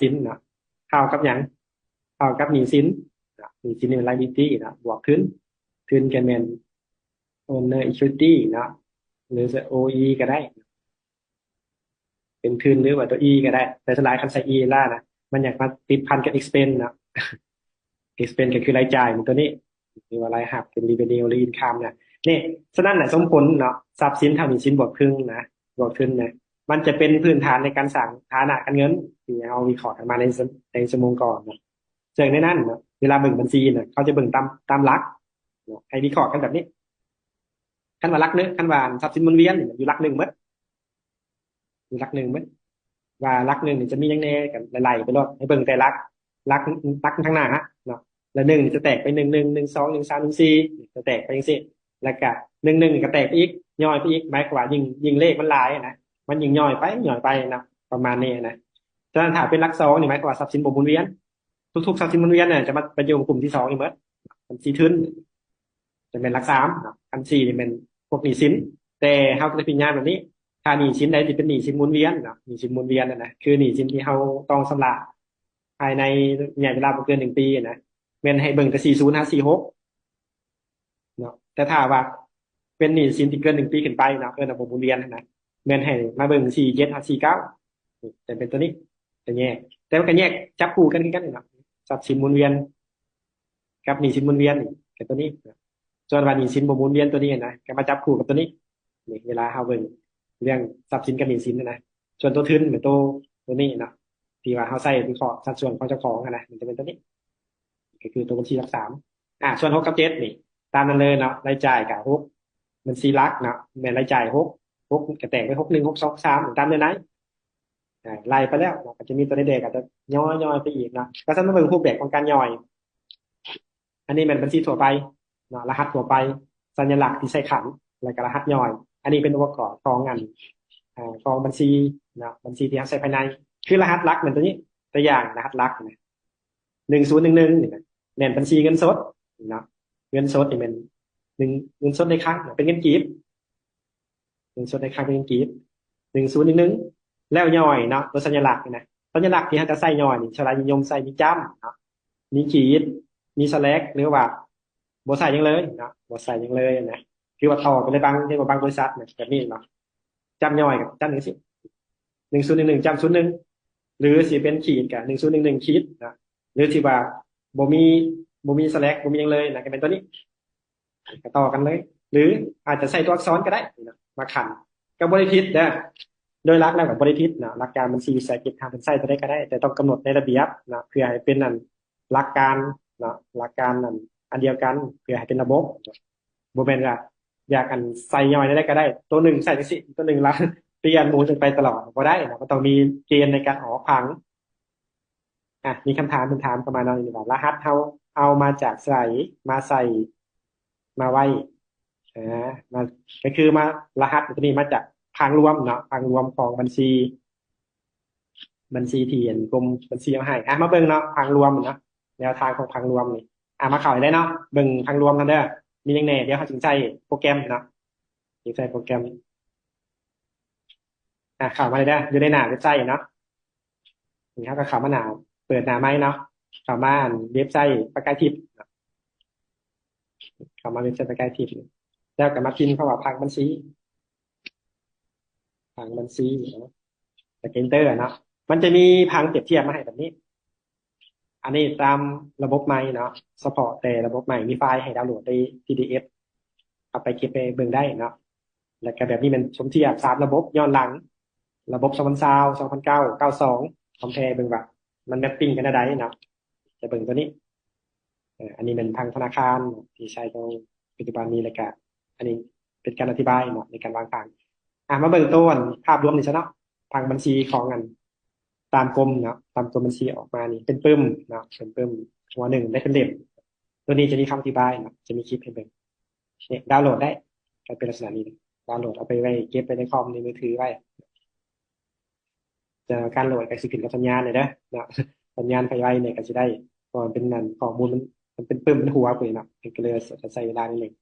ສິນເນາະ ເທົ່າກັບຫຍັງ? ເທົ່າກັບໜີ້ສິນເນາະ. ໜີ້ສິນນີ້ແມ່ນ liability ເນາະ ບວກທຶນ ທຶນກໍແມ່ນ owner equity ເນາະ ຫຼືຈະ OE ກໍໄດ້ ເປັນທຶນ ຫຼືວ່າຕົວ E ກໍໄດ້ ແຕ່ສ່ວນຫຼາຍຄັນໃສ່ E ລະນະ ມັນຢາກມາຕິດພັນກັບ expense ເນາະ. Expense ກໍຄືລາຍຈ່າຍ ຕົວນີ້ເອີ້ນວ່າລາຍຮັບ ເປັນ revenue ຫຼື income ນະ. ນີ້ ສະນັ້ນນະ ສົມຜົນເນາະ ຊັບສິນເທົ່າໜີ້ສິນບວກທຶນນະ ບວກທຶນນະ ມັນຈະເປັນພື້ນຖານໃນການສ້າງຖານະການເງິນ ທີ່ເຮົາວິເຄາະກັນມາໃນ ໃນຊົ່ວໂມງກ່ອນເນາະ. ເຊິ່ງໃນນັ້ນເນາະ ເວລາເບິ່ງບັນຊີນະ ເຂົາຈະເບິ່ງຕາມ ຕາມຫຼັກເນາະ ໃຫ້ວິເຄາະກັນແບບນີ້. ຄັນວ່າຫຼັກໜຶ່ງ ຄັນວ່າຊັບສິນໝູນວຽນນີ້ ມັນຢູ່ຫຼັກໜຶ່ງໝົດ ຢູ່ຫຼັກໜຶ່ງໝົດ ວ່າຫຼັກໜຶ່ງນີ້ຈະມີຫຍັງແດ່ ກໍໄລ່ໆໄປໂລດ ໃຫ້ເບິ່ງແຕ່ຫຼັກ ຫຼັກ ຫຼັກທາງໜ້າເນາະ. ແລ້ວໜຶ່ງນີ້ຈະແຕກໄປ ໜຶ່ງໜຶ່ງ ໜຶ່ງສອງ ໜຶ່ງສາມ ໜຶ່ງສີ່ ຈະແຕກໄປຈັ່ງຊີ້ ແລ້ວກະ ໜຶ່ງໜຶ່ງ ນີ້ກະແຕກໄປອີກ ຍ່ອຍໄປອີກ ໝາຍຄວາມວ່າ ຍິ່ງ ຍິ່ງເລກມັນຫຼາຍນະ ມັນຍິ່ງຍ່ອຍໄປ ຍ່ອຍໄປເນາະ ປະມານນີ້ນະ. ສະນັ້ນ ຖ້າເປັນຫຼັກສອງນີ້ ໝາຍຄວາມວ່າຊັບສິນບໍ່ໝູນວຽນ ທຸກໆຊັບສິນໝູນວຽນນະ ຈະມາໄປຢູ່ກຸ່ມທີສອງນີ້ໝົດ ບັນຊີທຶນ ຈະແມ່ນຫຼັກສາມເນາະ. ອັນສີ່ນີ້ແມ່ນພວກໜີ້ສິນ ແຕ່ເຮົາກໍຈະພິຈາລະນາແບບນີ້ ຖ້າໜີ້ສິນໃດທີ່ເປັນໜີ້ສິນໝູນວຽນເນາະ ໜີ້ສິນໝູນວຽນນະ ຄືໜີ້ສິນທີ່ເຮົາຕ້ອງຊຳລະພາຍໃນໄລຍະເວລາບໍ່ເກີນໜຶ່ງປີນະ ແມ່ນໃຫ້ເບິ່ງແຕ່ສີ່ສູນຫາສີ່ຫົກເນາະ. ແຕ່ຖ້າວ່າເປັນໜີ້ສິນທີ່ເກີນໜຶ່ງປີຂຶ້ນໄປເນາະ ເອີ້ນວ່າບໍ່ໝູນວຽນນະ ແມ່ນໃຫ້ມາເບິ່ງສີ່ເຈັດຫາສີ່ເກົ້າ ຈະເປັນຕົວນີ້ ຈະແຍກ ແຕ່ມັນກໍແຍກຈັບຄູ່ກັນຄືກັນເນາະ ຊັບສິນໝູນວຽນ ກັບໜີ້ສິນໝູນວຽນນີ້ ກໍຕົວນີ້. ສ່ວນວ່າໜີ້ສິນບໍ່ໝູນວຽນຕົວນີ້ນະ ກໍມາຈັບຄູ່ກັບຕົວນີ້. ນີ້ ເວລາເຮົາເບິ່ງເລື່ອງຊັບສິນກັບໜີ້ສິນນະ ສ່ວນຕົວທຶນແມ່ນຕົວ ຕົວນີ້ເນາະ ທີ່ວ່າເຮົາໃຊ້ວິເຄາະສັດສ່ວນຂອງເຈົ້າຂອງນະ ມັນຈະເປັນຕົວນີ້ ກໍຄືຕົວບັນຊີຫຼັກສາມ. ອາ ສ່ວນຫົກກັບເຈັດນີ້ ຕາມນັ້ນເລີຍເນາະ ລາຍຈ່າຍກໍຫົກ ບັນຊີຫຼັກເນາະ ແມ່ນລາຍຈ່າຍຫົກ ຫົກກໍແຕກໄປ ຫົກໜຶ່ງ ຫົກສອງ ສາມ ຕາມເລື່ອງໃນ ອາ ໄລ່ໄປແລ້ວເນາະ ກໍຈະມີຕົວໃດໆ ກໍຈະຍ່ອຍໆໄປອີກເນາະ. ກໍຊັ້ນມາເບິ່ງຮູບແບບຂອງການຍ່ອຍ ອັນນີ້ແມ່ນບັນຊີທົ່ວໄປເນາະ ລະຫັດທົ່ວໄປ ສັນຍະລັກທີ່ໃຊ້ຂັນ ແລ້ວກໍລະຫັດຍ່ອຍ. ອັນນີ້ເປັນອົງປະກອບຂອງອັນ ອາ ຂອງບັນຊີເນາະ ບັນຊີທີ່ເຮົາໃຊ້ພາຍໃນ ຄືລະຫັດຫຼັກແມ່ນຕົວນີ້ ຕົວຢ່າງລະຫັດຫຼັກນະ ໜຶ່ງສູນໜຶ່ງໜຶ່ງນີ້ນະ ແມ່ນບັນຊີເງິນສົດເນາະ ເງິນສົດນີ້ແມ່ນໜຶ່ງ ເງິນສົດໃນຄັງເນາະ ເປັນເງິນກີບ ເງິນສົດໃນຄັງເປັນເງິນກີບ ໜຶ່ງສູນໜຶ່ງໜຶ່ງ ແລ້ວຍ່ອຍເນາະ ຕົວສັນຍະລັກນີ້ນະ ສັນຍະລັກທີ່ເຮົາຈະໃຊ້ຍ່ອຍນີ້ ສ່ວນຫຼາຍນິຍົມໃຊ້ມີຈ້ຳເນາະ ມີຂີດ ມີສະແລັກ ຫຼືວ່າບໍ່ໃສ່ຫຍັງເລີຍເນາະ ບໍ່ໃສ່ຫຍັງເລີຍນະ ຄືວ່າຕໍ່ໄປເລີຍ ບາງ ເຫັນວ່າບາງບໍລິສັດນະ ແບບນີ້ເນາະ ຈ້ຳຍ່ອຍກໍຈ້ຳຈັ່ງຊີ້ ໜຶ່ງສູນໜຶ່ງໜຶ່ງຈ້ຳສູນໜຶ່ງ ຫຼືຊິເປັນຂີດກໍໜຶ່ງສູນໜຶ່ງໜຶ່ງຂີດນະ ຫຼືທີ່ວ່າບໍ່ມີ ບໍ່ມີສະແລັກ ບໍ່ມີຫຍັງເລີຍນະ ກໍແມ່ນຕົວນີ້ ກໍຕໍ່ກັນເລີຍ ຫຼືອາດຈະໃສ່ຕົວອັກສອນກໍໄດ້ເນາະ ມາຂັນ ກໍບໍ່ໄດ້ຜິດເດີ ໂດຍຫຼັກແລ້ວກໍບໍ່ໄດ້ຜິດເນາະ. ຫຼັກການບັນຊີວິສາຫະກິດ ຖ້າເພິ່ນໃຊ້ຕົວໃດກໍໄດ້ ແຕ່ຕ້ອງກຳນົດໃນລະບຽບເນາະ ເພື່ອໃຫ້ເປັນອັນ ຫຼັກການເນາະ ຫຼັກການອັນ ອັນດຽວກັນ ເພື່ອໃຫ້ເປັນລະບົບ. ບໍ່ແມ່ນວ່າຢາກອັນໃສ່ຍ່ອຍແນວໃດກໍໄດ້ ຕົວໜຶ່ງໃສ່ຈັ່ງຊີ້ ຕົວໜຶ່ງລະປ່ຽນໝູນກັນໄປຕະຫຼອດ ບໍ່ໄດ້ເນາະ ມັນຕ້ອງມີເກນໃນການອອກຜັງ. ອ່ະ ມີຄຳຖາມເພິ່ນຖາມເຂົ້າມາເນາະ ນີ້ວ່າລະຫັດເຮົາເອົາມາຈາກໃສ ມາໃສ່ ມາໄວ້ ອ່າ ມາ ກໍຄືມາ ລະຫັດຕົວນີ້ມາຈາກຜັງລວມເນາະ ຜັງລວມຂອງບັນຊີ ບັນຊີທີ່ອັນກົມບັນຊີເອົາໃຫ້. ອ່ະ ມາເບິ່ງເນາະ ຜັງລວມເນາະ ແນວທາງຂອງຜັງລວມນີ້. ອ່ະ ມາເຂົ້າໃຫ້ໄດ້ເນາະ ເບິ່ງຜັງລວມນຳເດີ ມີຫຍັງແດ່ ດຽວເຮົາຈຶ່ງໃຊ້ໂປຣແກຣມເນາະ ຈຶ່ງໃຊ້ໂປຣແກຣມ. ອ່ະ ເຂົ້າມາເລີຍເດີ ຢູ່ໃນໜ້າເວັບໄຊເນາະ. ນີ້ເຮົາກໍເຂົ້າມາໜ້າ ເປີດໜ້າໃໝ່ເນາະ ເຂົ້າມາອັນເວັບໄຊປະກາຍທິບເນາະ ເຂົ້າມາເວັບໄຊປະກາຍທິບ ແລ້ວກໍມາພິມຄຳວ່າຜັງບັນຊີ ຜັງບັນຊີເນາະ ແລ້ວກໍ Enter ເນາະ. ມັນຈະມີຜັງປຽບທຽບມາໃຫ້ແບບນີ້. ອັນນີ້ຕາມລະບົບໃໝ່ເນາະ ສະເພາະແຕ່ລະບົບໃໝ່ ມີໄຟລ໌ໃຫ້ດາວໂຫຼດໄດ້ PDF ເອົາໄປເກັບໄປເບິ່ງໄດ້ເນາະ. ແລ້ວກໍແບບນີ້ແມ່ນສົມທຽບສາມລະບົບຍ້ອນຫຼັງ ລະບົບສອງພັນຊາວ ສອງພັນເກົ້າ ເກົ້າສອງ ຄອມແພເບິ່ງວ່າມັນ mapping ກັນແນວໃດເນາະ. ຈະເບິ່ງຕົວນີ້ ເອີ ອັນນີ້ແມ່ນທາງທະນາຄານທີ່ໃຊ້ຂອງປັດຈຸບັນນີ້ ແລ້ວກະອັນນີ້ເປັນການອະທິບາຍເນາະ ໃນການວາງຜັງ. ອ່ະ ມາເບິ່ງໂຕອັນພາບລວມນີ້ຊະເນາະ ຜັງບັນຊີຂອງອັນຕາມກົມເນາະ ຕາມກົມບັນຊີອອກມານີ້ ເປັນປຶ້ມເນາະ ເປັນປຶ້ມຫົວໜຶ່ງ ແລະ ເປັນເຫຼັ້ມ. ໂຕນີ້ຈະມີຄຳອະທິບາຍເນາະ ຈະມີຄລິບໃຫ້ເບິ່ງ. ນີ້ ດາວໂຫຼດໄດ້ ກໍເປັນລັກສະນະນີ້ ດາວໂຫຼດເອົາໄປໄວ້ເກັບໄວ້ໃນຄອມ ໃນມືຖືໄວ້. ແຕ່ການໂຫຼດກໍຊິຂຶ້ນກັບສັນຍານເດີເນາະ ສັນຍານໃຜໄວນີ້ກໍຊິໄດ້ ເພາະວ່າມັນເປັນອັນ ຂໍ້ມູນມັນ ມັນເປັນປຶ້ມ ເປັນຫົວພຸ້ນເນາະ ມັນກໍເລີຍໃຊ້ເວລາໜ້ອຍໜຶ່ງ.